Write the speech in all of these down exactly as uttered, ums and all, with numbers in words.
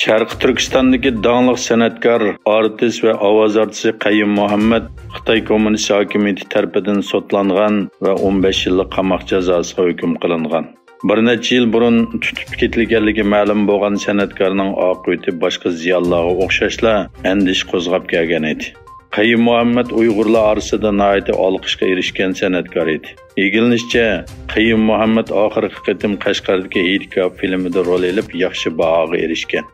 شەرقىي تۈركىستاندىكى داڭلىق سەنئەتكار، ئارتىس ۋە ئاۋاز ئارتىسى قەييۇم مۇھەممەد خىتاي كوممۇنىست ھاكىمىيىتى تەرىپىدىن سوتلانغان ۋە ئون بەش يىللىق قاماق جازاسىغا ھۆكۈم قىلىنغان. بىر نەچچە يىل بۇرۇن تۇتۇپ كېتىلگەنلىكى مەلۇم بولغان سەنئەتكارنىڭ ئاقىۋىتى باشقا زىيالىيلارغا ئوخشاشلا ئەندىشە قوزغاپ كەلگەن ئىدى. قەييۇم مۇھەممەد ئۇيغۇرلار ئارىسىدا ناھايىتى ئالقىشقا ئېرىشكەن سەنئەتكار ئىدى. ئىگىلىنىشىچە، قەييۇم مۇھەممەد ئاخىرقى قېتىم قەشقەردىكى ھېيتگاھ فىلىمىدا رول ئېلىپ، ياخشى باھاغا ئېرىشكەن.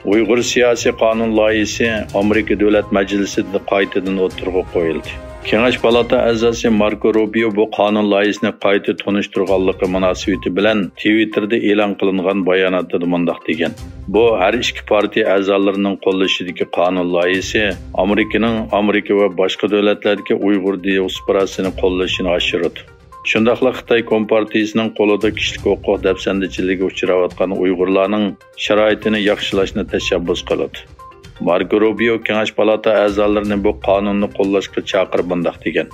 ئۇيغۇر سىياسىي قانۇن لايىھىسى ئامېرىكا دۆلەت مەجلىسىدە قايتىدىن ئوتتۇرىغا قويۇلدى. كېڭەش پالاتا ئەزاسى ماركو روبىيو بۇ قانۇن لايىھىسىنى قايتا تونۇشتۇرغانلىقى مۇناسىۋىتى بىلەن تىۋىتتېردا ئېلان قىلىنغان باياناتىدا مۇنداق دېگەن: «بۇ ھەر ئىككى پارتىيە ئەزالىرىنىڭ قوللىشىدىكى قانۇن لايىھىسى ئامېرىكىنىڭ ئامېرىكا ۋە باشقا دۆلەتلەردىكى ئۇيغۇر دىياسپوراسىنى قوللىشىنى ئاشۇرىدۇ. شۇنداقلا خىتاي كومپارتىيىسىنىڭ قولىدا كىشىلىك ھوقۇق دەپسەندىچىلىكىگە ئۇچراۋاتقان ئۇيغۇرلارنىڭ شارائىتىنى ياخشىلاشنى تەشەببۇس قىلىدۇ.» ماركو روبىيو كېڭەش پالاتا ئەزالىرىنى بۇ قانۇننى قوللاشقا چاقىرىپ مۇنداق دېگەن: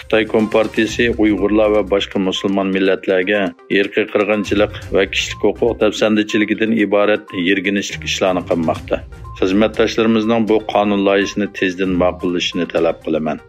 «خىتاي كومپارتىيىسى ئۇيغۇرلار ۋە باشقا مۇسۇلمان مىللەتلەرگە ئىرقىي قىرغىنچىلىق ۋە كىشىلىك ھوقۇق دەپسەندىچىلىكىدىن ئىبارەت يىرگىنچلىك ئىشلارنى قىلماقتا. خىزمەتداشلىرىمىزنىڭ بۇ قانۇن لايىھىسىنى تېزدىن ماقۇللىشىنى تەلەپ قىلىمەن.»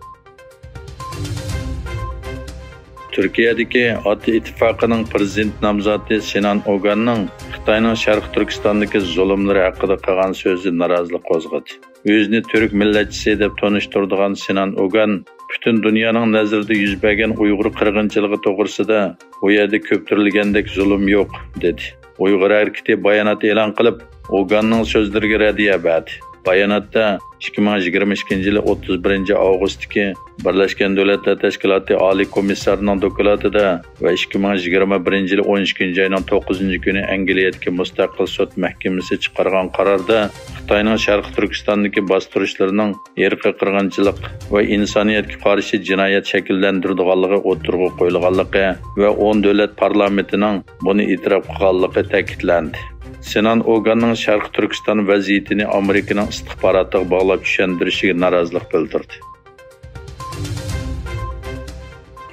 تۈركىيەدىكى ئاتا ئىتتىپاقىنىڭ پىرېزىدېنت نامزاتى سىنان ئوگاننىڭ خىتاينىڭ شەرقىي تۈركىستاندىكى زۇلۇملىرى ھەققىدە قىلغان سۆزى نارازىلىق قوزغىدى. ئۆزىنى تۈرك مىللەتچىسى دەپ تونۇشتۇرىدىغان سىنان ئوگان پۈتۈن دۇنيانىڭ نەزىرىدە يۈز بەرگەن ئۇيغۇر قىرغىنچىلىقى توغرىسىدا «ئۇ يەردە كۆپتۈرۈلگەندەك زۇلۇم يوق» دېدى. ئۇيغۇر ھەرىكىتى بايانات ئېلان قىلىپ، ئوگاننىڭ سۆزلىرىگە رەددىيە بەردى. باياناتتا ئىككى مىڭ يىگىرمە ئىككىنچى يىلى ئوتتۇز بىرىنچى ئاۋغۇستتىكى بىرلەشكەن دۆلەتلەر تەشكىلاتى ئالىي كومىسسارىنىڭ دوكلاتىدا ۋە ئىككى مىڭ يىگىرمە بىرىنچى يىلى ئون ئىككىنچى ئاينىڭ توققۇزىنچى كۈنى ئەنگلىيەدىكى مۇستەقىل سوت مەھكىمىسى چىقارغان قاراردا خىتاينىڭ شەرقىي تۈركىستاندىكى باستۇرۇشلىرىنىڭ ئىرقىي قىرغىنچىلىق ۋە ئىنسانىيەتكە قارشى جىنايەت شەكىللەندۈرىدىغانلىقى ئوتتۇرىغا قويۇلغانلىقى ۋە ئون دۆلەت پارلامېنتىنىڭ بۇنى ئېتىراپ قىلغانلىقى تەكىتلەندى. سىنان ئوگاننىڭ شەرقىي تۈركىستان ۋەزىيىتىنى ئامېرىكىنىڭ ئىستىخباراتىغا باغلاپ چۈشەندۈرۈشىگە نارازىلىق بىلدۈردى.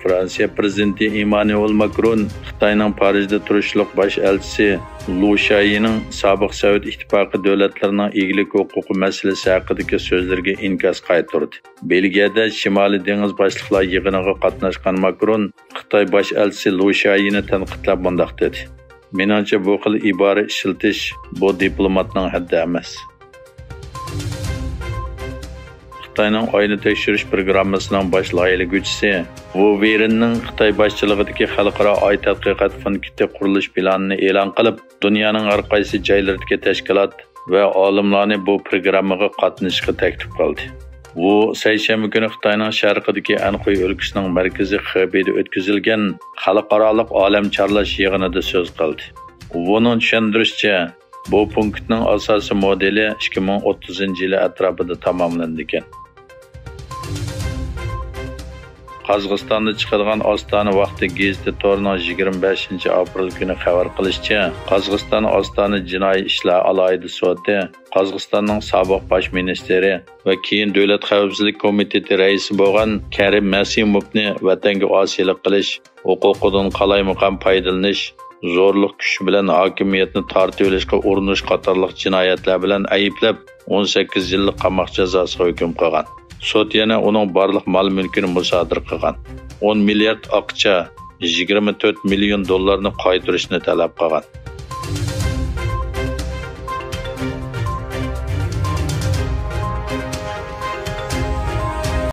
فرانسىيە پىرېزىدېنتى ئېممانۇئېل ماكرون خىتاينىڭ پارىژدا تۇرۇشلۇق باش ئەلچىسى لۇ شايىنىڭ سابىق سوۋېت ئىتتىپاقى دۆلەتلىرىنىڭ ئىگىلىك ھوقۇقى مەسىلىسى ھەققىدىكى سۆزلىرىگە ئىنكاس قايتۇردى. بېلگىيەدە شىمالىي دېڭىز باشلىقلار يىغىنىغا قاتناشقان ماكرون خىتاي باش ئەلچىسى لۇ شايىنى تەنقىدلەپ مۇنداق دېدى: «مېنىڭچە، بۇ خىل ئىبارە ئىشلىتىش بۇ دىپلوماتنىڭ ھەددى ئەمەس.» خىتاينىڭ ئاينى تەكشۈرۈش پروگراممىسىنىڭ باش لايىھىلىگۈچىسى ۋۇ ۋېرىننىڭ خىتاي باشچىلىقىدىكى خەلقئارا ئاي تەتقىقات پونكىتى قۇرۇلۇش پىلانىنى ئېلان قىلىپ، دۇنيانىڭ ھەر قايسى جايلىرىدىكى تەشكىلات ۋە ئالىملارنى بۇ پروگراممىغا قاتنىشىشقا تەكلىپ قىلدى. ۋۇ سەيشەنبە كۈنى خىتاينىڭ شەرقىدىكى ئەنخۇي ئۆلكىسىنىڭ مەركىزى خېبېيدە ئۆتكۈزۈلگەن خەلقئارالىق ئالەم چارلاش يىغىنىدا سۆز قىلدى. ۋۇنىڭ چۈشەندۈرۈشىچە، بۇ پونكىتنىڭ ئاساسىي مودېلى ئىككى مىڭ ئوتتۇزىنچى يىلى ئەتراپىدا تاماملىنىدىكەن. قازاقىستاندا چىقىدىغان ئاستانە ۋاقتى گېزىتى تورىنىڭ يىگىرمە بەشىنچى ئاپرېل كۈنى خەۋەر قىلىشىچە، قازاقىستان ئاستانە جىنايى ئىشلار ئالاھىدە سوتى قازاقىستاننىڭ سابىق باش مىنىستىرى ۋە كېيىن دۆلەت خەۋپسىزلىك كومىتېتى رەئىسى بولغان كەرىم مەسىموۋنى ۋەتەنگە ئاسىيلىق قىلىش، ھوقۇقىدىن قالايمىقان پايدىلىنىش، زورلۇق كۈچ بىلەن ھاكىمىيەتنى تارتىۋېلىشقا ئۇرۇنۇش قاتارلىق جىنايەتلەر بىلەن ئەيىبلەپ، ئون سەككىز يىللىق قاماق جازاسىغا ھۆكۈم قىلغان. سوت يەنە ئۇنىڭ بارلىق مال-مۈلكىنى مۇسادىرە قىلغان. ئون مىليارد ئاقچا، يىگىرمە تۆت مىليون دوللارنى قايتۇرۇشنى تەلەپ قىلغان.